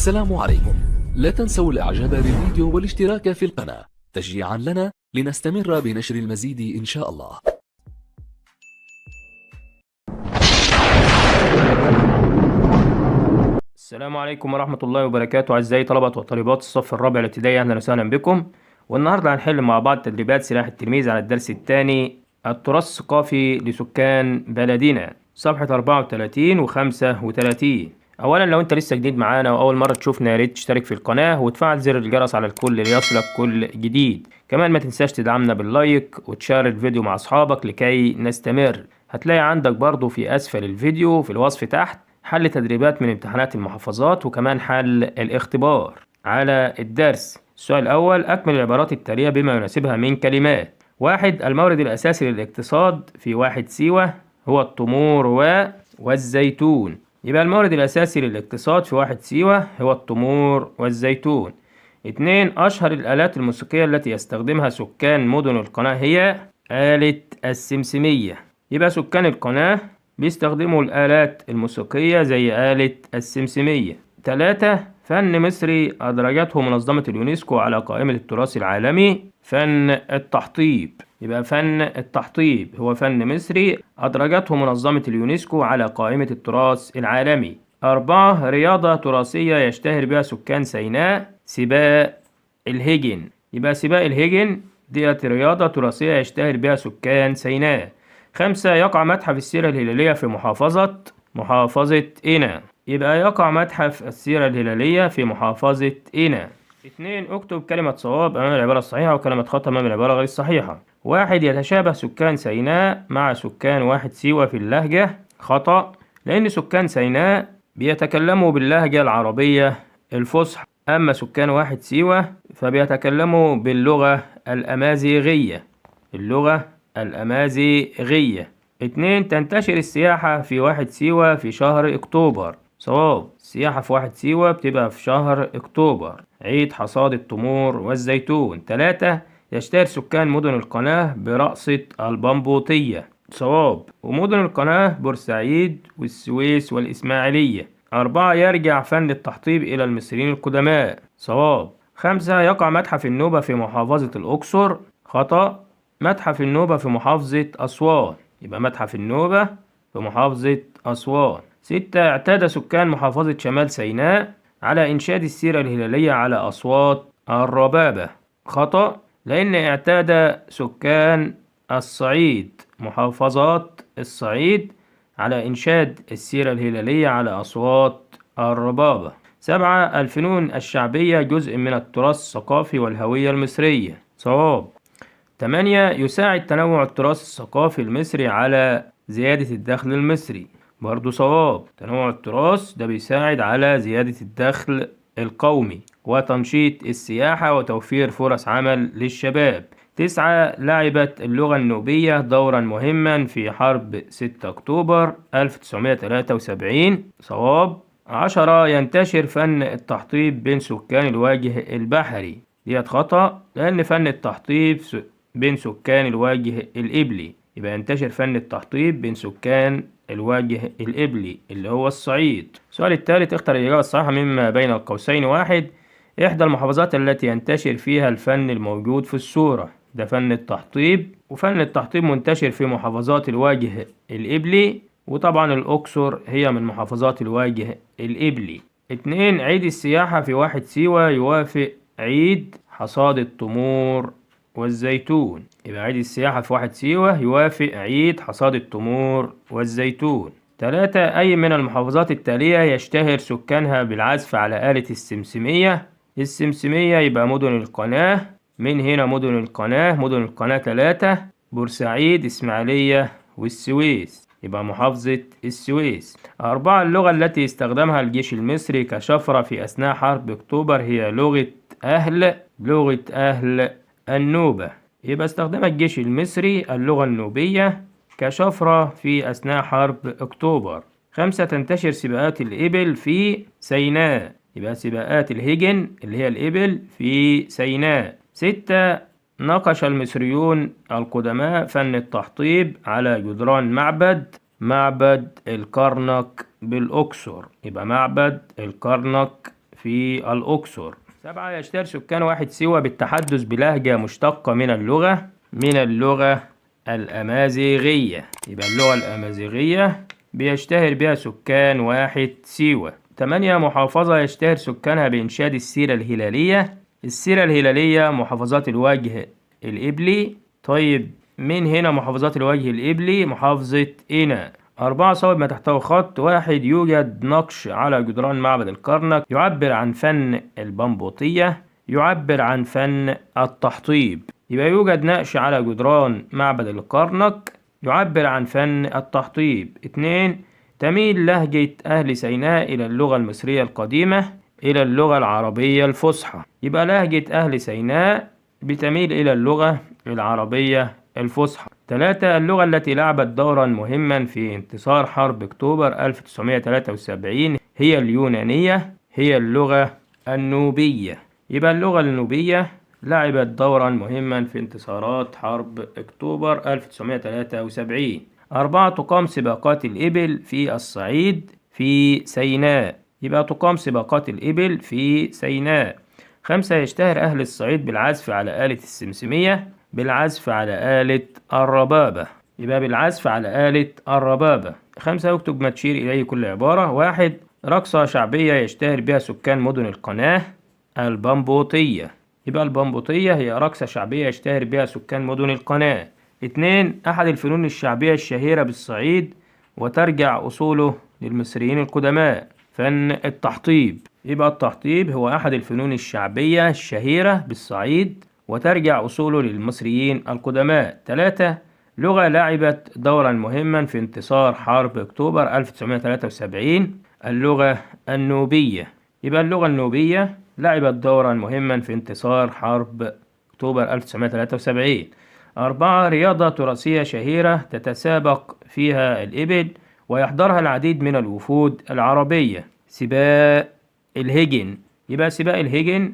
السلام عليكم. لا تنسوا الاعجاب بالفيديو والاشتراك في القناة تشجيعا لنا لنستمر بنشر المزيد ان شاء الله. السلام عليكم ورحمة الله وبركاته أعزائي طلبة وطالبات الصف الرابع الابتدائي، أهلا وسهلا بكم. والنهاردة هنحل مع بعض تدريبات سلاح التلميذ على الدرس الثاني التراث الثقافي لسكان بلدنا، صفحة 34 و35. أولا لو أنت لسه جديد معانا وأول مرة تشوفنا يا ريت تشترك في القناة وتفعل زر الجرس على الكل ليصلك كل جديد. كمان ما تنساش تدعمنا باللايك وتشارك الفيديو مع أصحابك لكي نستمر. هتلاقي عندك برضو في أسفل الفيديو في الوصف تحت حل تدريبات من امتحانات المحافظات وكمان حل الاختبار على الدرس. السؤال الأول: أكمل العبارات التالية بما يناسبها من كلمات. 1. المورد الأساسي للاقتصاد في 1 سيوة هو التمور والزيتون. يبقى المورد الأساسي للاقتصاد في 1 سيوة هو التمور والزيتون. 2. أشهر الآلات الموسيقية التي يستخدمها سكان مدن القناة هي آلة السمسمية. يبقى سكان القناة بيستخدموا الآلات الموسيقية زي آلة السمسمية. 3. فن مصري أدرجته منظمة اليونسكو على قائمة التراث العالمي فن التحطيب. يبقى فن التحطيب هو فن مصري أدرجته منظمة اليونسكو على قائمة التراث العالمي. 4. رياضة تراثية يشتهر بها سكان سيناء سباق الهجن. يبقى سباق الهجن ديت رياضة تراثية يشتهر بها سكان سيناء. 5. يقع متحف السيرة الهلالية في محافظة قنا. يبقى يقع متحف السيرة الهلالية في محافظة قنا. 2. اكتب كلمة صواب أمام العبارة الصحيحة وكلمة خطأ أمام العبارة غير الصحيحة. 1. يتشابه سكان سيناء مع سكان 1 سيوة في اللهجة. خطأ، لأن سكان سيناء بيتكلموا باللهجة العربية الفصحى، أما سكان 1 سيوة فبيتكلموا باللغة الأمازيغية. اللغة الأمازيغية. 2. تنتشر السياحة في 1 سيوة في شهر أكتوبر. صواب، السياحة في 1 سيوة بتبقى في شهر أكتوبر، عيد حصاد التمور والزيتون. 3. يشتهر سكان مدن القناة برقصة البمبوطية. صواب، ومدن القناة بورسعيد والسويس والإسماعيلية. 4. يرجع فن التحطيب إلى المصريين القدماء. صواب. 5. يقع متحف النوبة في محافظة الأقصر. خطأ، متحف النوبة في محافظة أسوان. يبقى متحف النوبة في محافظة أسوان. 6. اعتاد سكان محافظة شمال سيناء على إنشاد السيرة الهلالية على أصوات الربابة. خطأ، لأن اعتاد سكان الصعيد محافظات الصعيد على إنشاد السيرة الهلالية على أصوات الربابة. 7. الفنون الشعبية جزء من التراث الثقافي والهوية المصرية. صواب. 8. يساعد تنوع التراث الثقافي المصري على زيادة الدخل المصري. برضو صواب، تنوع التراث ده بيساعد على زيادة الدخل القومي وتنشيط السياحة وتوفير فرص عمل للشباب. 9. لعبت اللغة النوبية دورا مهما في حرب 6 أكتوبر 1973. صواب. 10. ينتشر فن التحطيب بين سكان الوجه البحري. ديت خطأ، لأن فن التحطيب بين سكان الوجه الإبلي. يبقى ينتشر فن التحطيب بين سكان الوجه الإبلي اللي هو الصعيد. السؤال الثالث: اختر الإجابة الصحيحة مما بين القوسين. 1. إحدى المحافظات التي ينتشر فيها الفن الموجود في الصورة. ده فن التحطيب، وفن التحطيب منتشر في محافظات الوجه الإبلي، وطبعا الأقصر هي من محافظات الوجه الإبلي. 2. عيد السياحة في 1 سيوة يوافق عيد حصاد التمور والزيتون. يبقى عيد السياحة في 1 سيوة يوافق عيد حصاد التمور والزيتون. 3. أي من المحافظات التالية يشتهر سكانها بالعزف على آلة السمسمية؟ السمسمية يبقى مدن القناة. من هنا مدن القناة، مدن القناة 3: بورسعيد، إسماعيلية، والسويس. يبقى محافظة السويس. 4. اللغة التي استخدمها الجيش المصري كشفرة في أثناء حرب أكتوبر هي لغة أهل النوبة. يبقى استخدم الجيش المصري اللغة النوبية كشفرة في أثناء حرب أكتوبر. 5. تنتشر سباقات الإبل في سيناء. يبقى سباقات الهجن اللي هي الإبل في سيناء. 6. نقش المصريون القدماء فن التحطيب على جدران معبد الكرنك بالأقصر. يبقى معبد الكرنك في الأقصر. 7 يشتهر سكان واحد سيوة بالتحدث بلهجة مشتقة من اللغة الأمازيغية. يبقى اللغة الأمازيغية بيشتهر بها سكان واحد سيوة. 8 محافظة يشتهر سكانها بإنشاد السيرة الهلالية. السيرة الهلالية محافظات الوجه الإبلي. طيب من هنا محافظات الوجه الإبلي؟ محافظة قنا. 4 صوب ما تحته خط. 1 يوجد نقش على جدران معبد الكرنك يعبر عن فن البمبوطية، يعبر عن فن التحطيب. يبقى يوجد نقش على جدران معبد الكرنك يعبر عن فن التحطيب. 2 تميل لهجة أهل سيناء إلى اللغة المصرية القديمة، إلى اللغة العربية الفصحى. يبقى لهجة أهل سيناء بتميل إلى اللغة العربية الفصحى. 3 اللغة التي لعبت دورا مهما في انتصار حرب أكتوبر 1973 هي اليونانية، هي اللغة النوبية. يبقى اللغة النوبية لعبت دورا مهما في انتصارات حرب أكتوبر 1973. 4 تقام سباقات الإبل في الصعيد في سيناء. يبقى تقام سباقات الإبل في سيناء. 5 يشتهر أهل الصعيد بالعزف على آلة السمسمية، بالعزف على آلة الربابة. يبقى بالعزف على آلة الربابة. 5 يكتب ما تشير إليه كل عبارة. 1 رقصة شعبية يشتهر بها سكان مدن القناة، البمبوطية. يبقى البمبوطية هي رقصة شعبية يشتهر بها سكان مدن القناة. 2 أحد الفنون الشعبية الشهيرة بالصعيد وترجع أصوله للمصريين القدماء، فن التحطيب. يبقى التحطيب هو أحد الفنون الشعبية الشهيرة بالصعيد وترجع أصوله للمصريين القدماء. 3 لغة لعبت دورا مهما في انتصار حرب أكتوبر 1973، اللغة النوبية. يبقى اللغة النوبية لعبت دورا مهما في انتصار حرب أكتوبر 1973. 4 رياضة تراثية شهيرة تتسابق فيها الإبل ويحضرها العديد من الوفود العربية، سباق الهجن. يبقى سباق الهجن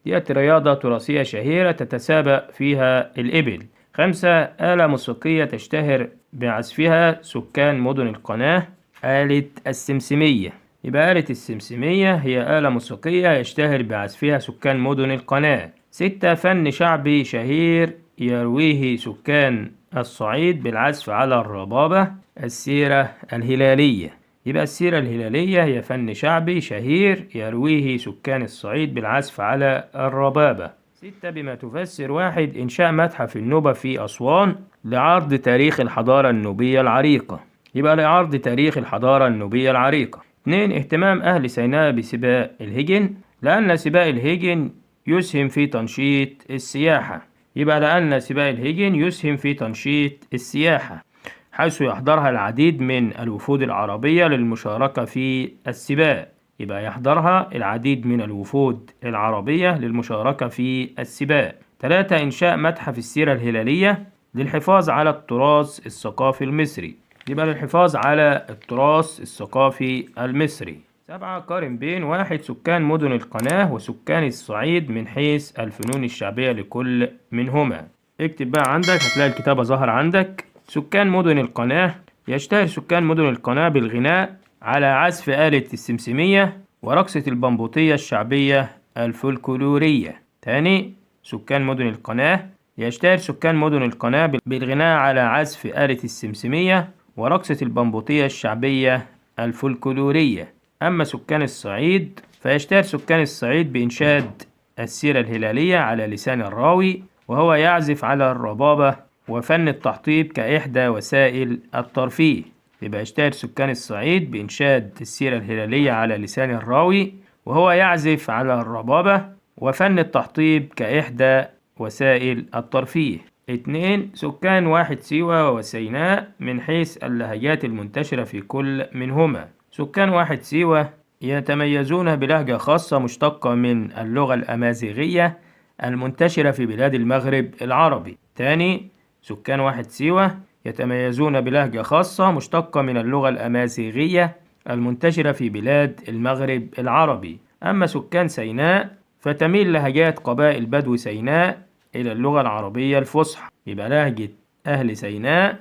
ديت رياضة تراثية شهيرة تتسابق فيها الإبل. 5 آلة موسيقية تشتهر بعزفها سكان مدن القناة، آلة السمسمية. يبقى آلة السمسمية هي آلة موسيقية يشتهر بعزفها سكان مدن القناة. 6 فن شعبي شهير يرويه سكان الصعيد بالعزف على الربابة، السيرة الهلالية. يبقى السيرة الهلالية هي فن شعبي شهير يرويه سكان الصعيد بالعزف على الربابة. 6 بما تفسر. 1 إنشاء متحف النوبة في أسوان لعرض تاريخ الحضارة النوبية العريقة. يبقى لعرض تاريخ الحضارة النوبية العريقة. 2 اهتمام أهل سيناء بسباق الهجن لأن سباق الهجن يسهم في تنشيط السياحة. يبقى لأن سباق الهجن يسهم في تنشيط السياحة حيث يحضرها العديد من الوفود العربية للمشاركة في السباق. يبقى يحضرها العديد من الوفود العربية للمشاركة في السباق. 3 إنشاء متحف السيرة الهلالية للحفاظ على التراث الثقافي المصري. يبقى للحفاظ على التراث الثقافي المصري. 7 قارن بين 1 سكان مدن القناة وسكان الصعيد من حيث الفنون الشعبية لكل منهما. اكتب بقى عندك، هتلاقي الكتابة ظهر عندك. سكان مدن القناة يشتهر سكان مدن القناة بالغناء على عزف آلة السمسمية ورقصة البمبوطية الشعبية الفولكلورية. تاني، سكان مدن القناة يشتهر سكان مدن القناة بالغناء على عزف آلة السمسمية ورقصة البمبوطية الشعبية الفولكلورية. أما سكان الصعيد فيشتهر سكان الصعيد بإنشاد السيرة الهلالية على لسان الراوي وهو يعزف على الربابة وفن التحطيب كإحدى وسائل الترفيه. يبقى يشتهر سكان الصعيد بإنشاد السيرة الهلالية على لسان الراوي وهو يعزف على الربابة وفن التحطيب كإحدى وسائل الترفيه. 2 سكان واحد سيوة وسيناء من حيث اللهجات المنتشرة في كل منهما. سكان واحد سيوة يتميزون بلهجة خاصة مشتقة من اللغة الأمازيغية المنتشرة في بلاد المغرب العربي. تاني، سكان واحد سيوة يتميزون بلهجة خاصة مشتقة من اللغة الأمازيغية المنتشرة في بلاد المغرب العربي. أما سكان سيناء فتميل لهجات قبائل بدو سيناء إلى اللغة العربية الفصحى. يبقى لهجة أهل سيناء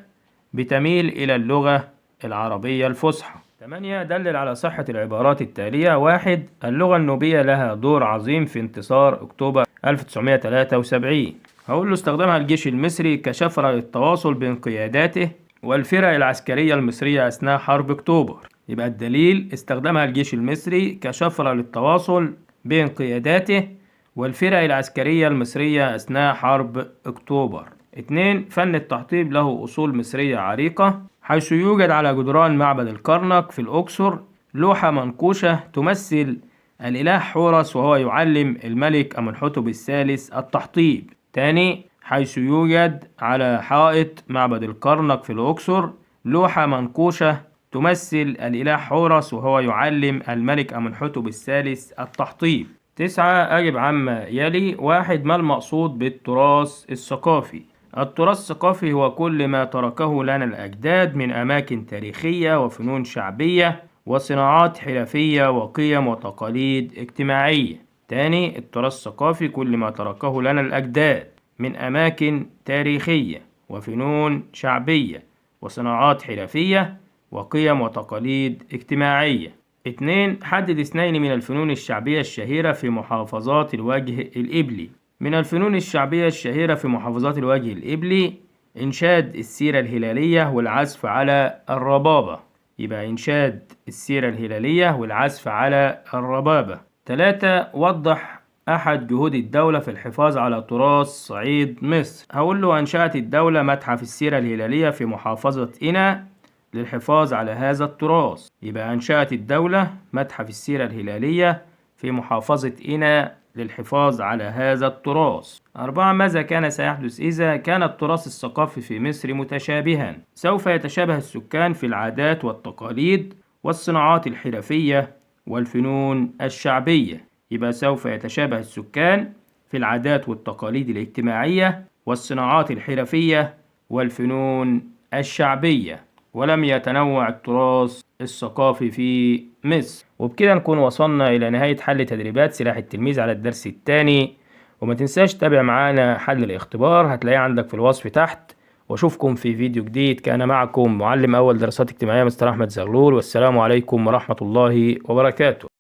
بتميل إلى اللغة العربية الفصحى. 8 دلل على صحة العبارات التالية. 1 اللغة النوبية لها دور عظيم في انتصار أكتوبر 1973. هقول له استخدمها الجيش المصري كشفرة للتواصل بين قياداته والفرق العسكرية المصرية أثناء حرب أكتوبر. يبقى الدليل استخدمها الجيش المصري كشفرة للتواصل بين قياداته والفرق العسكرية المصرية أثناء حرب أكتوبر. 2 فن التحطيب له أصول مصرية عريقة، حيث يوجد على جدران معبد الكرنك في الأقصر لوحة منقوشة تمثل الإله حورس وهو يعلم الملك أمنحتب الثالث التحطيب. تاني، حيث يوجد على حائط معبد الكرنك في الأقصر لوحة منقوشة تمثل الإله حورس وهو يعلم الملك أمنحتب الثالث التحطيب. 9 أجب عما يلي. 1 ما المقصود بالتراث الثقافي؟ التراث الثقافي هو كل ما تركه لنا الأجداد من أماكن تاريخية وفنون شعبية وصناعات حرفية وقيم وتقاليد اجتماعية. تاني، التراث الثقافي كل ما تركه لنا الأجداد من أماكن تاريخية وفنون شعبية وصناعات حرفية وقيم وتقاليد اجتماعية. 2 حدد 2 من الفنون الشعبية الشهيرة في محافظات الوجه الإبلي. من الفنون الشعبية الشهيرة في محافظات الوجه الإبلي إنشاد السيرة الهلالية والعزف على الربابة. يبقى إنشاد السيرة الهلالية والعزف على الربابة. 3 وضح أحد جهود الدولة في الحفاظ على تراث صعيد مصر. هقول له أنشأت الدولة متحف السيرة الهلالية في محافظة قنا للحفاظ على هذا التراث. يبقى أنشأت الدولة متحف السيرة الهلالية في محافظة قنا للحفاظ على هذا التراث. 4 ماذا كان سيحدث إذا كان التراث الثقافي في مصر متشابها؟ سوف يتشابه السكان في العادات والتقاليد والصناعات الحرفية والفنون الشعبية. يبقى سوف يتشابه السكان في العادات والتقاليد الاجتماعية والصناعات الحرفية والفنون الشعبية، ولم يتنوع التراث الثقافي في مصر. وبكده نكون وصلنا إلى نهاية حل تدريبات سلاح التلميذ على الدرس الثاني. وما تنساش تتابع معانا حل الاختبار، هتلاقيه عندك في الوصف تحت. واشوفكم في فيديو جديد. كان معكم معلم أول دراسات اجتماعية مستر أحمد زغلول، والسلام عليكم ورحمة الله وبركاته.